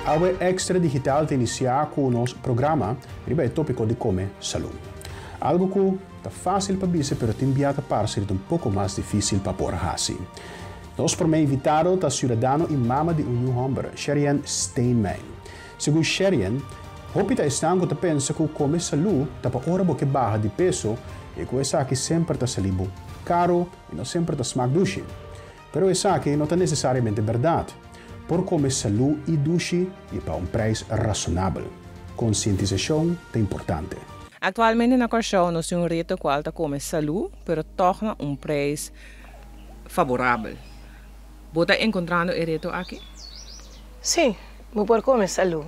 Awe Extra Digital ta inicia cu nos programa riba e topico di come salud. Algo cu ta facil pa bisa, pero tin bia ta parce un poco mas dificil pa por haci. Nos prome invitado ta ciudadano y mama di un yiu homber, Sherian Steenman. Segun Sherian, hopi ta esnan cu ta pensa cu come salud ta pa ora bo ke baha di peso y cu esaki semper ta sali bo caro y no semper ta smaak dushi. Pero esaki no ta necesariamente berdad. Por come salud y dushi y pa un prijs rasonabel. Concientisacion ta importante. Actualmente na Kòrsou nos tin un reto cual ta come salud, pero toch na un prijs favorabel. Bo ta encontrando e reto aki? Si, bo por come salud,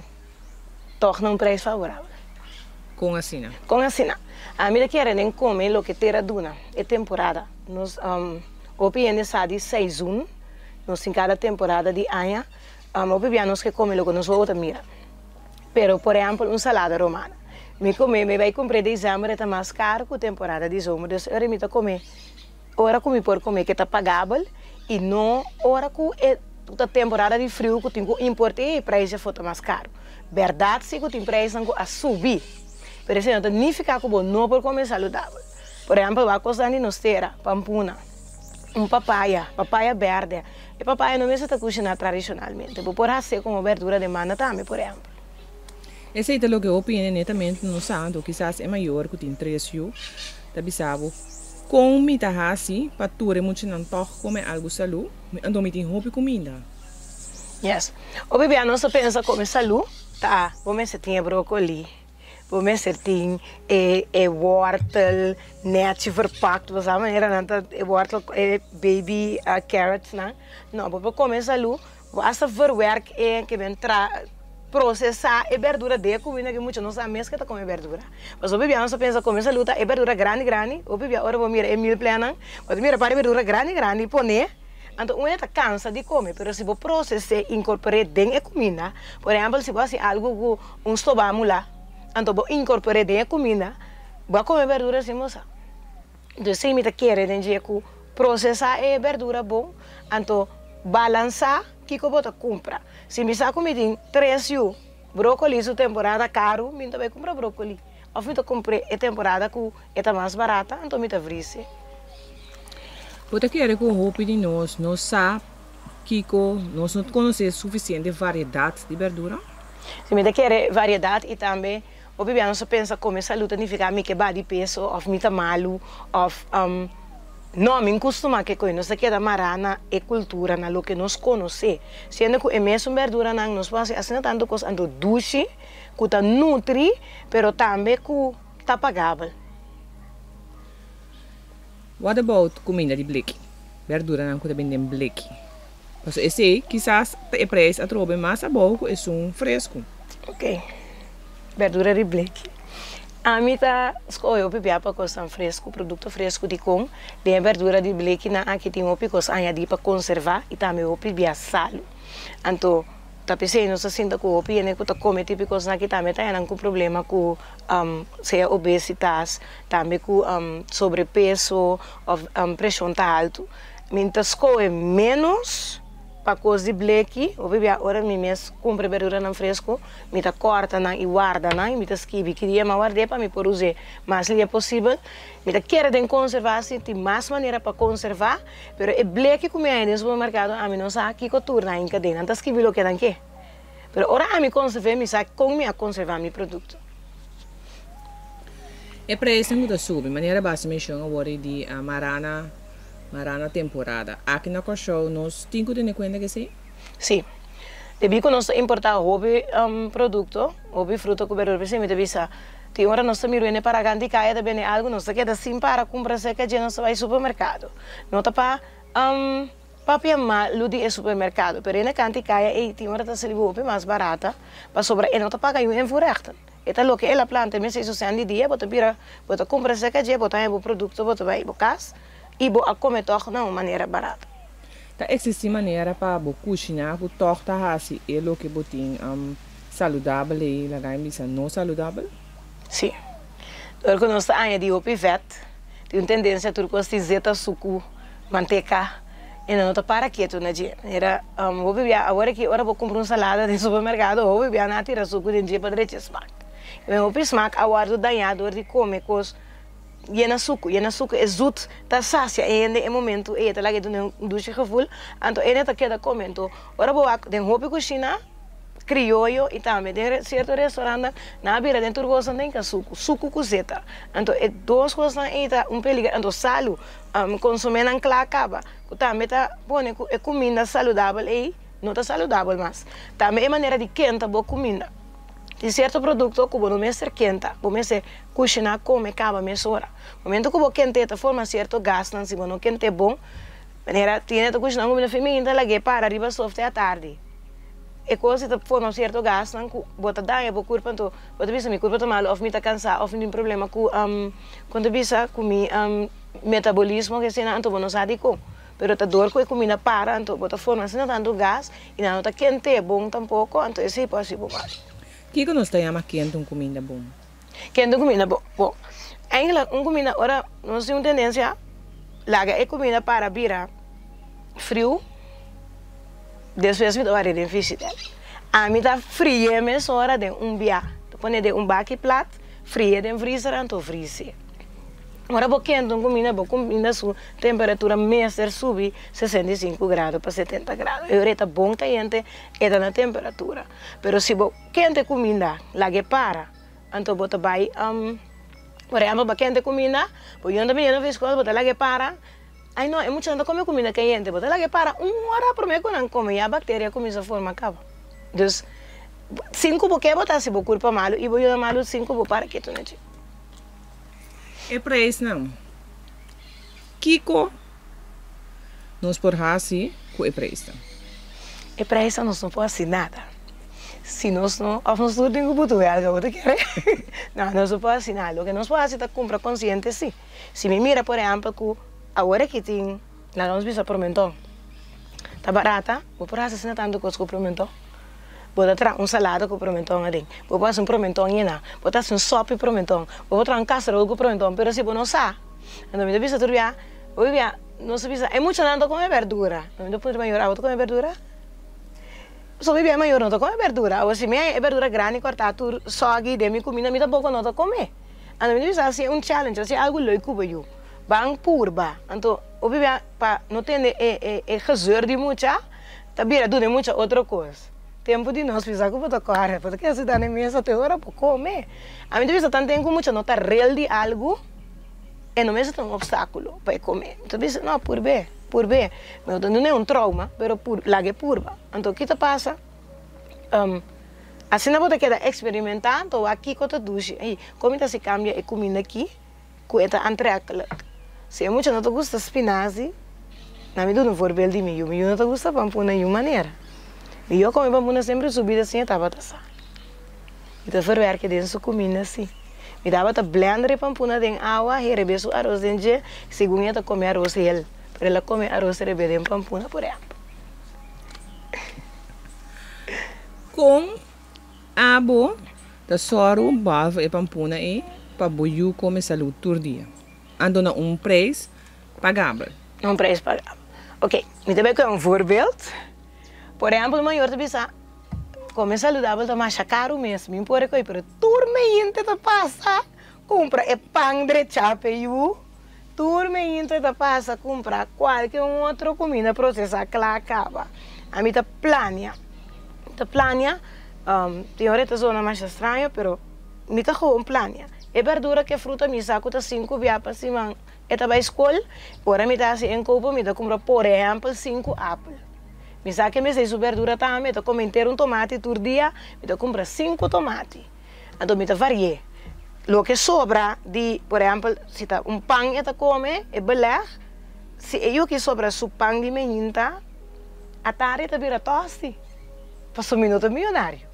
toch na un prijs favorabel. Con asina? Con asina? Ami ta kere den come loke tera duna, e temporada. Nos hopi hende sa di seizoen, nos tin cada temporada di aña, hopi bia nos ke come loke nos wowo ta mira. Pero, por ehempel, un salada romana. Mi come, mi bay cumpra december, e ta mas caro cu temporada di zomer. Dus ora mi ta come, ora cu mi por come cu ta pagabel y no ora cu e ta temporada di friu cu tin cu importa y e prijs afo ta mas caro. Berdad si cu tin prijsnan cu a subi, pero esey no ta nifica cu bo no por come saludabel. Por ehempel, wak cosnan di nos tera, pampuna, un papaya, papaya berde. E papaya no mester ta cushina tradicionalmente. Bo por haci como berdura den banda tambe, por ehempel. Esey ta loke hopi hende netamente no sa, anto kisas e mayor cu tin tres yu ta bisa bo, Con mi ta haci pa tur e muchanan toch come algo salud? Anto mi tin hopi cuminda. Yes. Hopi bia nos ta pensa come salud ta bo mester tin e brocoli, bo mester tin e wortel netchi verpakt, bo sa manera nan ta e wortel e baby carrots nan. No, bo por come salud, bo hasta verwerk e ke ben tra procesa e berdura den e cuminda ke mucha no sa mes ke ta come berdura. Pasobra hopi bia nos ta pensa come salud ta e berdura grandi grandi, hopi bia ora bo mira e meal plan nan, bo ta mira par e berdura grandi grandi pone. Anto un hende ta cansa di come, pero si bo proces'é, incorpor'é den e cuminda, por ehempel si bo haci algo cu un stoba mula, anto bo incorpor'é den e cuminda, bo a come berdura sin bo sa. Entonces esei mi ta kere den dje cu procesa e berdura bon, anto balansa kico bo ta cumpra. Si mi sa cu mi tin tres yu, brocoli su temporada caru, mi no ta bay cumpra brocoli, of mi ta cumpr'é e temporada cu e ta mas barata, anto mi ta vrise. Bo ta kere ku hopi di nos no sa kiko, nos no konosé sufisiente variedat di berdura? Si, mi ta kere variedat i tambe hopi bia nos ta pensa kome salú ta nifiká mi ke baha di peso òf mi ta malu òf no, mi kustumá ke koi. Nos ta keda mará na e kultura, na loke nos konosé. Siendo ku e mesun berduranan nos por hasi asina tantu kos anto dushi ku ta nutri pero tambe ku ta pagabel. What about kuminda di bleki? Berduranan ku ta bini den bleki. Pasobra esei kisas ta e preis atrobe mas abou ku esun fresku. Ok, berdura di bleki. Ami ta skohe hopi bia pa kosnan fresku, produkto fresku dikon den e berdura di blekinan aki tin hopi kos añadí pa konservá i tambe hopi bia salu. Anto Ta p'esei nos ta sinta ku hopi hende ku ta kome tipo di kosnan aki tambe ta haña nan ku problema ku sea obesitas, tambe ku sobrepeso òf preshon ta haltu. Mi ta skohe ménos pa kos di bleki, hopi bia ora mi mes kumpra berduranan fresku, mi ta kòrta nan i warda nan i mi ta skibi ki dia mi a ward'é pa mi por us'é mas lia posibel. Mi ta kere den konservá si tin mas manera pa konservá. Pero e bleki ku mi haña den supermerkado ami no sa kiko tur nan hinka den. Nan ta skibi loke nan ke. Pero ora ami konserv'é mi sa kon mi a konservá mi produkto. E preisnan ku ta subi, manera base menshon awor e di marana marana temporada. Aki na Kòrsou nos tin ku tene kuenta ku esei? Sí. Debí ku nos ta importá hopi produkto, hopi fruta ku berdura, p'esei mi ta bisa Tin ora nos ta mira wende para ganti kaya ta bende algu, nos ta keda sin para kumpra serka dje, nos ta bai supermerkado. No ta pa papia malu di e supermerkado, pero e na kanti kaya ei tin ora ta sali hopi mas barata, pasobra e no ta paga yu invoerrechten. E ta loke el a planta e mester su sèn di dia, bo ta bira, bo ta kumpra serka dje, bo ta haña bo produkto, bo ta bai bo kas i bo a kome tòg na un manera barata. Ta eksistí manera pa bo kushiná ku tòg ta hasi e loke bo tin Saludabel ei laga mi bisa no saludabel? Sí. Dor ku nos ta añadí hopi vèt, tin un tendensia tur kos di zeta, suku, manteka. E nan no ta para ketu na dje. Manera hopi bia awor aki ora bo kumpra un salada den supermerkado hopi bia nan a tira suku den dje pa drecha smak. E hopi smak a wòrdu dañá dor di kome kos yena suku, yena suku e zut ta sasia e hende e momentu ei e ta laga e duna un dushi gevoel anto hende ta keda kome. Anto ora bo wak den hopi kushina krioyo i tambe den sierto restaurantnan nan a bira den tur kosnan den ka suku, suku ku zeta. Anto e dos kosnan ei ta un peliger anto salu. Konsumé nan kla kaba, ku tambe ta pone ku e kuminda saludabel ei no ta saludabel mas. Tambe e manera di kenta bo kuminda. Tin sierto produkto ku bo no mester kenta, bo mester kushiná kome kaba mesora. Momento ku bo kent'é ta forma sierto gasnan si bo no kent'é bon. Manera tin hende ta kushiná un kuminda fin ta lag'é para riba stof te atardi. E kos ei ta forma sierto gasnan ku bo ta daña bo kurpa anto bo ta bisa mi kurpa ta malu òf mi ta kansá òf mi tin problema ku Kon ta bisa ku mi metabolismo ke asina anto bo no sa dikon. Pero ta dor ku e kuminda para anto bo ta forma asina tantu gas i nan no ta kent'é bon tampoko anto esei por hasi bo mal. Kiko nos ta yama kente un kuminda bon? Kente un kuminda bon? Bon, eigenlijk un kuminda ora nos tin un tendensia laga e kuminda para bira friu despues mi ta wari den fishidèr. Ami ta fri'é mesora den un bia, ta pone den un baki plat. Frie den vrizer anto vrise. Ora bo kenta un kuminda, bo kuminda su temperatura mester subi 65 grado pa 70 grado. E ora e ta bon kayente, e ta na temperatura. Pero si bo kenta e kuminda, laga e para, anto bo ta bai, por ehempel bo kenta e kuminda, bo yonta bini na skol, bo ta laga e para, ai no, e muchanan ta kome kuminda kayente, bo ta laga e para un ora prome ku nan kome, ya bakteria kuminsa forma kaba. Dus. Sin ku bo ke bo ta hasi bo kurpa malu i bo yuda malu sin ku bo para ketu na dje. E preisnan. Kiko nos por hasi ku e preisnan? E preisnan nos no por hasi nada. Si nos no, òf nos tur tin ku butu wèlga, bo ta kere? No, nos no por hasi nada. Loke nos por hasi ta kumpra konsiente si. Si mi mira por ehèmpel ku awor aki tin, laga nos bisa promentòn, ta barata, bo por hasi asina tantu kos ku promentòn. Bo ta traha un salada ku promenton aden. Bo por hasi un promenton yená. Bo ta hasi un sòpi promenton. Bo por traha un kaserol ku promenton. Pero si bo no sa, anto mi ta bisa tur bia, hopi bia nos ta bisa, e muchanan ta kome bèrdura. Mi ta puntra mayor, abo ta kome bèrdura? Pasobra hopi bia e mayor no ta kome bèrdura. Awor si mi haña e bèrdura grandi kòrtá tur sògi den mi kuminda, mi tampoko no ta kome. Anto mi ta bisa hasi un challenge, hasi algu leuk ku bo yu. Ban purba. Anto hopi bia pa no tende e e gezeur di mucha. Ta bira duna mucha otro kos. Tempu di nos bisa ku bo ta kòrè, bo ta keda sintá na e mesa te ora bo kome. Ami ta bisa tanten ku mucha no ta rel di algu, e no mester ta un opstákulo pa e kome. Mi ta bisa, no, purb'é, purb'é. Mi no ta dun'é un trouma, pero pur, lag'é purba. Anto ki ta pasa? Asina bo ta keda eksperimentá, anto wak kiko ta dushi. Ei, kon mi ta hasi kambia e kuminda aki? Ku e ta aantrekkelijk. Si e mucha no ta gusta spinazi, na mi duna un voorbeeld di mi yu. Mi yu no ta gusta pampuna niun manera. Mi yu a kome pampuna semper su bida sin e tabata sa. Mi ta verwerke den su kuminda si. Mi tabata blender e pampuna den awa, herebé su aros den dje, segun e ta kome aros hel. Pero el a kome aros herebé den pampuna, por ehempel. Kon Abo ta sòru behalve e pampuna ei pa bo yu kome salú tur dia. Anto na un preis pagabel. Na un preis pagabel. Oké, mi ta bai ku un voorbeeld. Por ehèmpel, un mayor ta bisa, kome saludabel ta masha karu mes, mi por rekoi, pero tur meinta ta pasa kumpra e pan drechá pa e yu, tur meinta ta pasa kumpra kualke un otro kuminda prosesá kla kaba. Ami ta plania. Mi ta plania, tin ora e ta zona masha straño, pero mi ta gewoon plania. E berdura ku e fruta mi sa ku ta sinku bia pa siman e ta bai skol, ora mi ta hasi inkopo mi ta kumpra por ehèmpel sinku apel. Mi sa ke mester su berdura tambe, e ta kome henter un tomati tur dia, mi ta kumpra sinku tomati. Anto mi ta vari'é. Loke sobra di, por ehèmpel, si ta un pan e ta kome, e belèg, si e yuki sobra su pan di meinta, Atari ta bira tosti, pasobra mi no ta miyonario.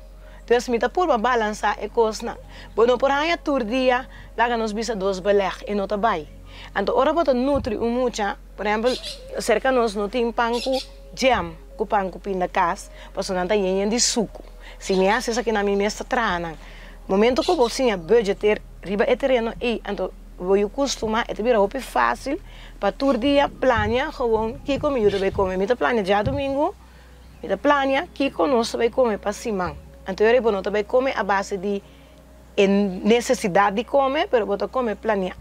Dus mi ta purba balansá e kosnan. Bo no por haña tur dia laga nos bisa dos belèg, e no ta bai. Anto ora bo ta nutri un mucha, por ehèmpel, serka nos no tin pan ku jam, ku pan ku pinda kas, pasobra nan ta yen yen di suku. Si mi hasi esaki nan mi mes ta traha nan. Momento ku bo siña budgeteer riba e tereno ei, anto. Bo yu kustumá, e ta bira hopi fásil pa tur dia plania gewoon kiko mi yu ta bai kome. Mi ta plania djadumingu, mi ta plania kiko nos ta bai kome pa siman. Anto yora bo no ta bai kome a base di e nesesidat di kome, pero bo ta kome plania.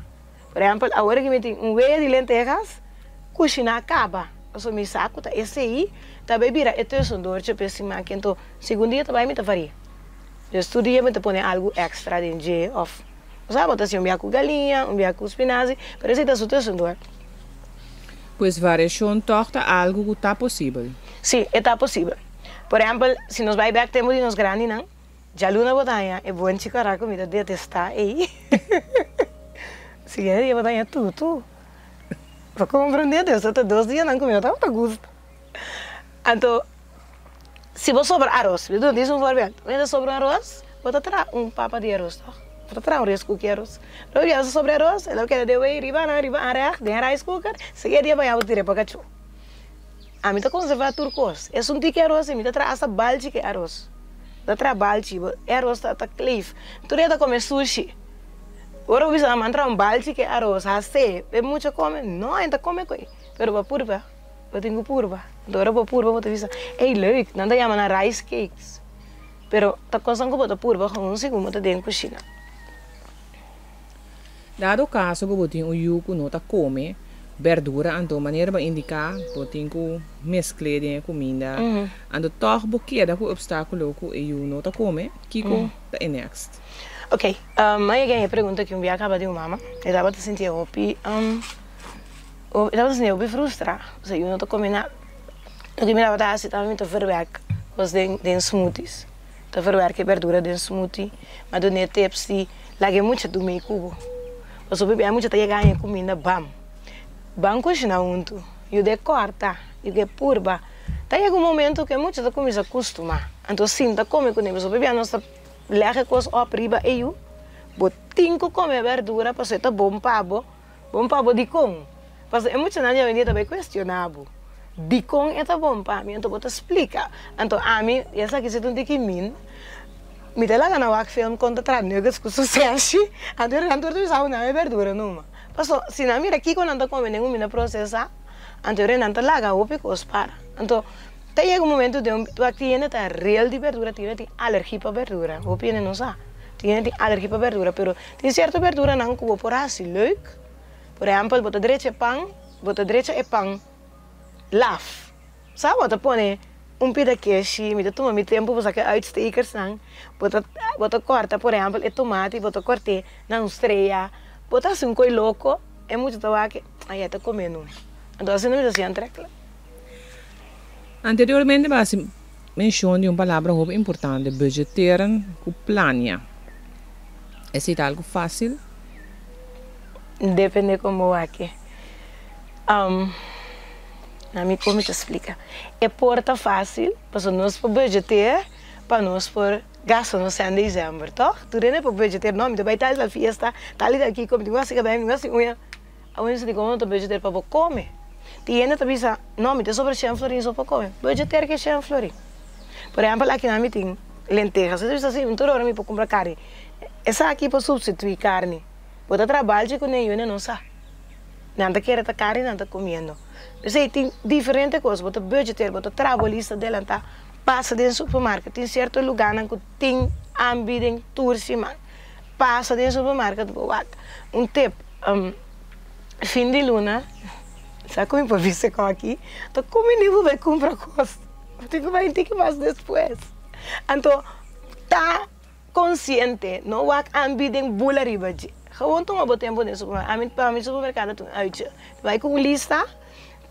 Por ehèmpel, awor aki mi tin un wea di lentejas kushiná kaba, pasobra mi sa ku ta esei ta bai bira e tussendoortje pa e siman aki. Anto segun dia ta bai mi ta varia. Dus tur dia mi ta pone algu èkstra den dje òf. Bo sa, bo ta hasi un bia ku galiña, un bia ku spinazi, pero esei ta su tussendoor. Pues variashon tòg ta algu ku ta posibel. Sí, e ta posibel. Por ehèmpel, si nos bai bèk tempu di nos grandinan, djaluna bo ta haña e bonchi kòrá ku mi ta detestá ei. Siguiente dia bo ta haña tutu. Bo komprendé? Dus ta dos dianan ku mi no tabata gusta. Anto, si bo sobra aros, mi ta duna un voorbeeld, mi ta sobra un aros, bo ta traha un papa di aros toch? Bo ta traha un riskoeki aros. Lo bia bo sobra aros, e lo keda den wei riba nan, riba aanrecht, den e rice cooker, siguiente dia mañana bo tira pa kachó. Ami ta konservá tur kos. Esun tiki aros ei, mi ta traha asta balchi ku e aros. Mi ta traha balchi, e aros ta ta kleef. Tur dia ta kome sushi. Ora bo bisa nan traha un balchi ku e aros, has'é, e mucha kome? No, e no ta kome ku ei. Pero bo a purba. Bo tin ku purba. Anto ora bo purba bo ta bisa, ey leuk, nan ta yama nan rice cakes. Pero ta kosnan ku bo ta purba gewoon segun bo ta den kushina. Dado kaso ku bo tin un yu ku no ta kome berdura anto manera bo a indiká bo tin ku meskl'é den e kuminda anto tòg bo keda ku e opstákulo ku e yu no ta kome, kiko ta e next? Ok, mi a yega e pregunta ku un bia kaba di un mama, e tabata sintié hopi. E tabata sinti hopi frustra, pasobra yu no ta kome nada. Loke mi tabata hasi tabata mi ta verwerk kos den den smoothies. Ta verwerk e berdura den smoothie. Mi a dun'é tips di laga e mucha dumi ku bo. Pasobra hopi bia e mucha ta yega haña e kuminda bam. Ban kushina huntu, yuda e kòrta, yuda e purba. Ta yega un momento ku e mucha ta kuminsá kustumá. Anto sinta kome kuné pasobra hopi bia nos ta lèg e kos òp riba e yu. Bo tin ku kome berdura pasobra e ta bon pa bo. Bon pa bo dikon? Pasobra e muchanan di awendia ta bai kuestioná bo. Dikon e ta bon pa mi? Anto bo ta splika. Anto ami, esaki si ta un tiki min, mi ta laga nan wak film kon ta traha nuggets ku suseshi, anto nan tur ta bisa bo nan e berdura numa. Pasobra si nan mira kiko nan ta kome den kumida prosesá, anto e nan ta laga hopi kos para. Anto ta yega un momento den un wak tin hende ta real di berdura, tin hende tin alergi pa berdura, hopi hende no sa. Tin hende tin alergi pa berdura, pero Tin sierto berduranan ku bo por hasi leuk. Por ehèmpel, bo ta drecha e pan, bo ta drecha e pan laf. Sa bo ta pone un pida keshi, mi ta tuma mi tempu pa saka e uitstekersnan. Bo ta bo ta kòrta por ehèmpel e tomati, bo ta kòrt'é na un strea. Bo ta hasi un koi loko, e mucha ta wak, ai e ta kome nu. Anto asina mi ta hasi aantrekkelijk. Anteriormente bo a hasi menshon di un palabra hopi importante, budgeteren ku plania. Esei ta algu fásil? Depende kon bo wak e. Na mi kon mi ta splika. E por ta fásil pasobra nos por budgeteer pa nos por gasta nos sèn desèmber, tòg? Tur hende por budgeteer, no mi ta bai tal i tal fiesta, tal i tal kiko, mi tin ku hasi kabei, mi tin ku hasi uña. Awor mi sinti komo no ta budgeteer pa bo kome. Tin hende ta bisa, no mi ta sobra shen florin so pa kome. Budgeteer ke shen florin. Por ehèmpel akinan mi tin lenteha. Si ta bisa si tur ora mi por kumpra karni. Esaki por supstituí karni. Bo ta traha balchi kuné yu no sa. Nan ta kere ta karni nan ta komiendo. P'esei tin diferente kos. Bo ta budgeteer, bo ta traha bo lista adelantá. Pasa den supermarket. Tin sierto lugánan ku tin aanbieding tur siman. Pasa den supermarket bo wak. Un tip, fin di luna, sa ku mi por bisa ku aki, ta kumini bo bai kumpra kos. Bo tin ku bai un tiki mas despues. Anto ta konsiente, no wak aanbieding bula riba dje. Gewoon tuma bo tempu den supermerkado. Ami, pa mi supermerkado ta un uitje. Bai ku un lista,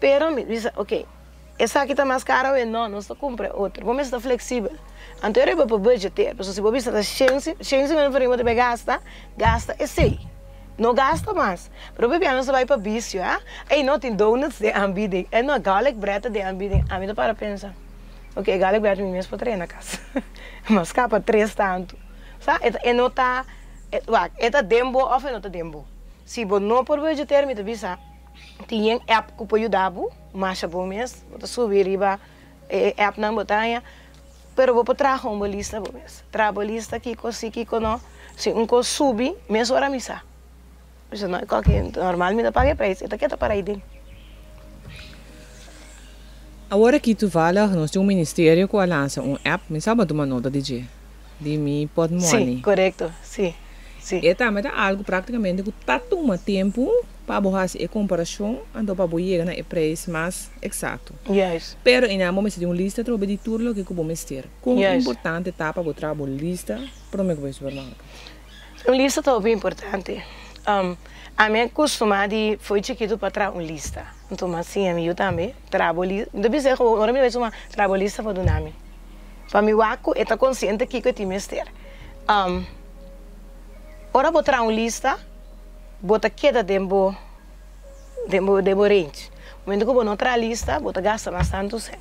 pero mi bisa, ok, esaki ta mas karo awe? No, nos ta kumpra e otro. Bo mester ta fleksibel. Anto e riba por budgeteer. Pasobra si bo bisa ta shen, shen sinkuenta florin bo ta bai gasta, gasta esei. No gasta mas. Pero hopi bia nos ta bai pa bisio, ha? Ey, no tin donuts den aanbieding. Ey, no, garlic bread ta den aanbieding. Ami ta para pensa, ok, e garlic bread mi mes por trae na kas. Mas skapa tres tantu. Sa, e ta, e no ta, wak, e ta den bo of e no ta den bo. Si bo no por budgeteer, mi ta bisa, tin yen app ku por yuda bo, masha bon mes. Bo ta subi riba e appnan bo ta haña. Pero bo por traha un bo lista bo mes. Traha bo lista kiko si, kiko no. Si un kos subi, mesora mi sa. Bisa no, e kòki normal mi ta paga e preis, e ta keda para aiden. Awor aki toevallig nos tin un ministerio ku a lansa un app, mi sa bo a tuma nota di dje, di Mi Pòtmòni. Sí, korekto, sí, sí. E tambe ta algu praktikamente ku ta tuma tempu pa bo hasi e komparashon anto pa bo yega na e preis mas eksakto. Juist. Pero einan bo mester tin un lista atrobe di tur loke ku bo mester. Kon Juist. importante ta pa bo traha bo lista prome ku bo bai supermarket? Un lista ta hopi importante. Ami a kustumá di fo'i chikitu pa traha un lista. Anto mi a siña mi yu tambe traha bo lista. Mi ta bisa e gewoon ora mi ta bai suma traha bo lista pa duna mi. Pa mi wak ku e ta konsiente kiko e tin mester. Ora bo traha un lista bo ta keda den bo den bo den bo range. Momento ku bo no traha lista bo ta gasta mas tantu sèn.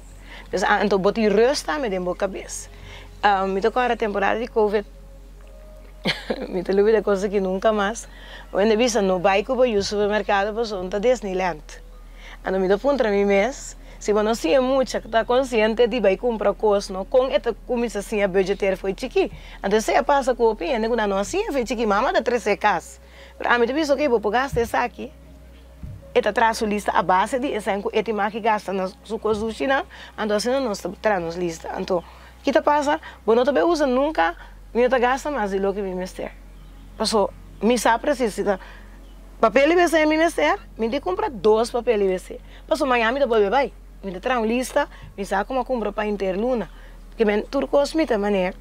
Anto bo tin rust tambe den bo kabes. Mi ta kòrda temporada di covid. Mi ta lubida cosa ki nunca mas. Un hende bisa no bai cu bo yu supermercado pasobra no ta Disneyland. Anto mi ta puntra mi mes, si bo no siña mucha cu ta consciente di bai cumpra cos no, con e ta cuminsa siña budgeteer fo'i chiki? Anto esey a pasa cu hopi hende cu nan no a siña fo'i chiki, mama ta trece cas. Pero ami ta bisa ok bo por gasta esaki, e ta traha su lista a base di esaki cu e tin maki gasta na su cos dushinan, anto asina nos ta traha nos lista. Anto. Ki ta pasa? Bo no ta bay usa nunca, mi no ta gasta mas di loke mi mester. Paso, mi sa precies si ta papel di wc mi mester, mi tin cumpra dos papel di wc. Paso mañana mi ta bolbe bay. Mi ta traha un lista, mi sa como a cumpra pa henter luna. Ke men tur cos mi ta manera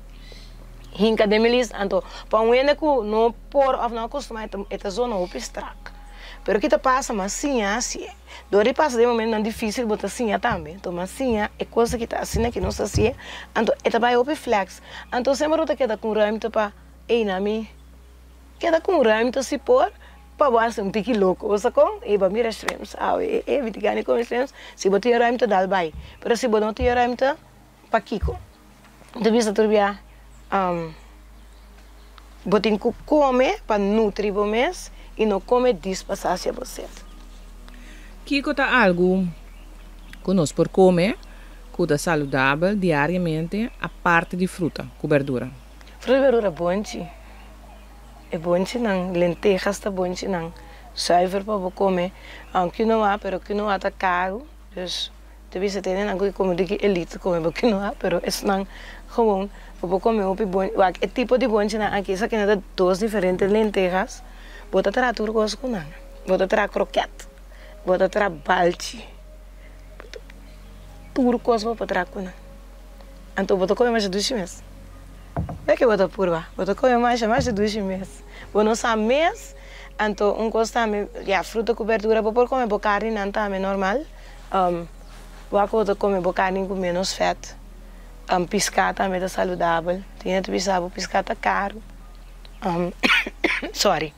hinca den mi lista. Anto, pa un hende cu no por of no a costuma e ta zona hopi strak. Pero ki ta pasa? Mas siña haci'e. Dor di pasa den momentonan dificil bo ta siña tambe. Anto mas siña e cosa ki ta asina ki nos ta haci'e, anto e ta bay hopi flex. Anto semper bo ta keda cu un ruimte pa ey na mi keda cu un ruimte si por pa bo haci un tiki loco. Bo sa con? Ey bo a mira shrimps awe, ey ey mi tin gana di come shrimps. Si bo tin e ruimte dal bay. Pero si bo no tin e ruimte, pakiko? Mi ta bisa tur bia bo tin ku kome pa nutri bo mes i no kome dis pa sasia bo set. Kiko ta algu ku nos por kome ku ta saludabel diariamente aparte di fruta ku berdura? Fruta i berdura bonchi. E bonchinan, lentejas ta bonchinan zuiver pa bo kome. Quinoa, pero quinoa ta karu, dus Ta bisa tene nan ku kome di ki elite kome bo kinoa pero esnan gewoon bo por kome hopi bon wak e tipo di bonchinan aki esaki nan ta dos diferente lentejas bo ta traha tur kos ku nan bo ta traha kroket bo ta traha balchi tur kos bo por traha ku nan anto bo ta kome masha dushi mes ke bo ta purba bo ta kome masha masha dushi mes bo no sa mes anto un kos tambe ya fruta ku berdura bo por kome bo karninan tambe normal. Wak bo ta kome bo karni ku ménos fèt. Piská tambe ta saludabel. Tin hende ta bisa bo piská ta karu. Sòri.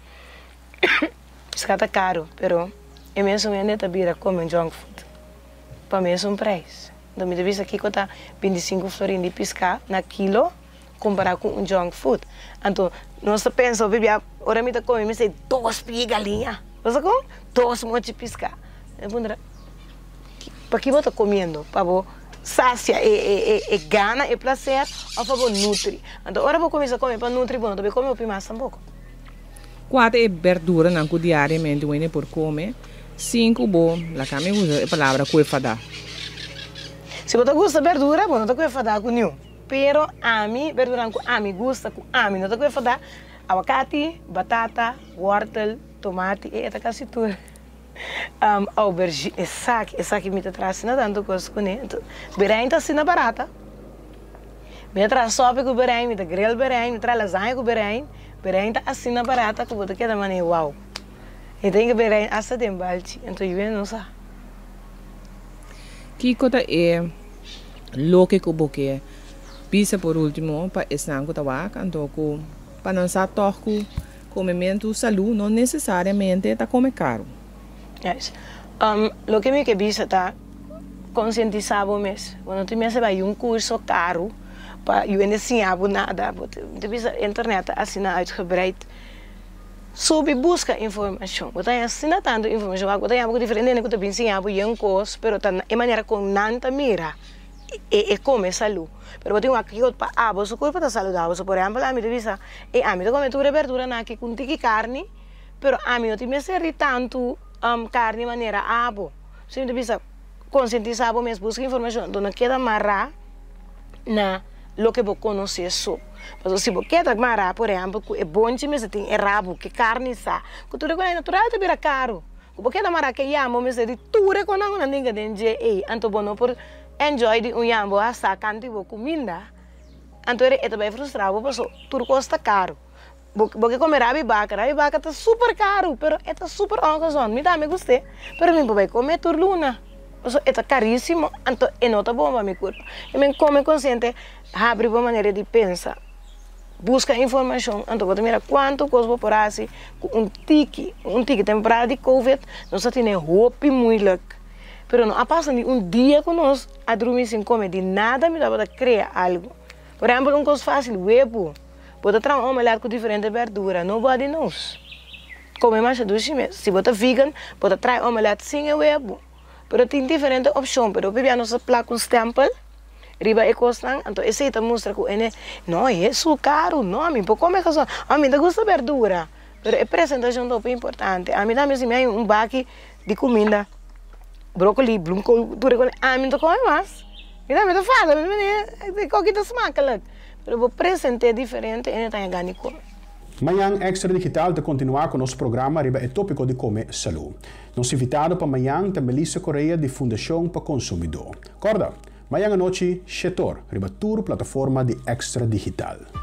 Piská ta karu, pero e mesun hende ta bira kome junk food pa mesun preis. Enton mi ta bisa kiko ta bintisinku florin di piská na kilo kompará ku un junk food. Anto nos ta pensa hopi bia ora mi ta kome mi say dos pia galiña. Bo sa kon? Dos mochi piská. Mi puntra, Paki bo ta komiendo? Pa bo sasia e e e e gana, e plaser, òf pa bo nutri? Anto ora bo kuminsá kome pa nutri, bo no ta bai kome hopi mas tampoko. Kua ta e berduranan ku diariamente wende por kome sin ku bo, laga mi usa e palabra, ku e fadá? Si bo ta gusta berdura, bo no ta ku e fadá ku niun. Pero ami, berduranan ku ami gusta, ku ami no ta ku e fadá, awakati, batata, wòrtel, tomati, e e ta kasi tur. Aubergine, esaki, esaki mi ta traha asina tantu kos kuné. Berein ta asina barata. Mi ta traha sòpi ku berein, mi ta grill berein, mi ta traha lasaña ku berein. Berein ta asina barata ku bo ta keda manera wow. Mi ta hinka berein asta den balchi, anto yu no sa. Kiko ta e loke ku bo ke bisa por ultimo pa esnan ku ta wak anto ku pa nan sa tòg ku Komementu salú no nesesariamente ta kome karu. Yes. Loke mi ke bisa ta konsientisá bo mes. Bo no tin mester bai un kurso karu pa yu hende siña bo nada. Bo ta bisa internet ta asina uitgebreid. Subi buska informashon. Bo ta haña asina tantu informashon. Bo ta haña bo ku diferente hende ku ta bin siña bo yen kos, pero ta e manera kon nan ta mira. E come salu. Pero bo tin wak kiko pa abo su kurpa ta saludabel. So por ehempel ami ta bisa, e ami ta come tur e berduranan aki ku un tiki karni, Pero ami no tin mester di tantu karni manera abo. Si mi ta bisa konsientisá bo mes, buska informashon, anto no keda mará na loke bo konosé so. Pasobra si bo keda mará, por ehèmpel, ku e bonchi mester tin e rabu, ku e karni sa, ku tur e kos natural ta bira karu. Ku bo keda mará ku e yambo mester di tur e kosnan ku nan tin den dje ei, anto bo no por enjoy di un yambo asá kantu di bo kuminda, anto e ta bai frustrá bo pasobra tur kos ta karu. Bo bo ke kome rabi baka, rabi baka ta super karu, pero e ta super ongezond, mi tambe gust'é, pero mi por bai kome tur luna, pasobra e ta karísimo, anto e no ta bon pa mi kurpa. I men kome konsiente, habri bo manera di pensa, buska informashon, anto bo ta mira kuantu kos bo por hasi ku un tiki, un tiki. Temporada di covid nos a tene hopi moeilijk, pero no a pasa ni un dia ku nos a drumi sin kome di nada, mi tabata krea algu. Por ehèmpel un kos fásil, webu. Bo ta traha un omelet ku diferente berdura, nobody knows. Kome masha dushi mes. Si bo ta vegan, bo ta traha e omelet sin e webu. Pero tin diferente opshon, pero hopi bia nos ta plak un stempel riba e kosnan, anto esei ta mustra ku ene, no, e su karu, no, mi por kome kos, ami ta gusta berdura. Pero e presentashon ta hopi importante. Ami tambe si mi haña un baki di kuminda, brokoli, bloemkool, tur e kos, ami no ta kome mas. Mi tambe ta fada, mi ta mira, e koki ta smakelijk. Pero bo present'é diferente e no ta yega ni kome. Mañan Extra Digital ta kontinuá ku nos programa riba e tópiko di kome salú. Nos invitado pa mañan ta Melissa Correa di Fundashon pa Konsumidó. Kòrda, mañan anochi, shetor, riba tur plataforma di Extra Digital.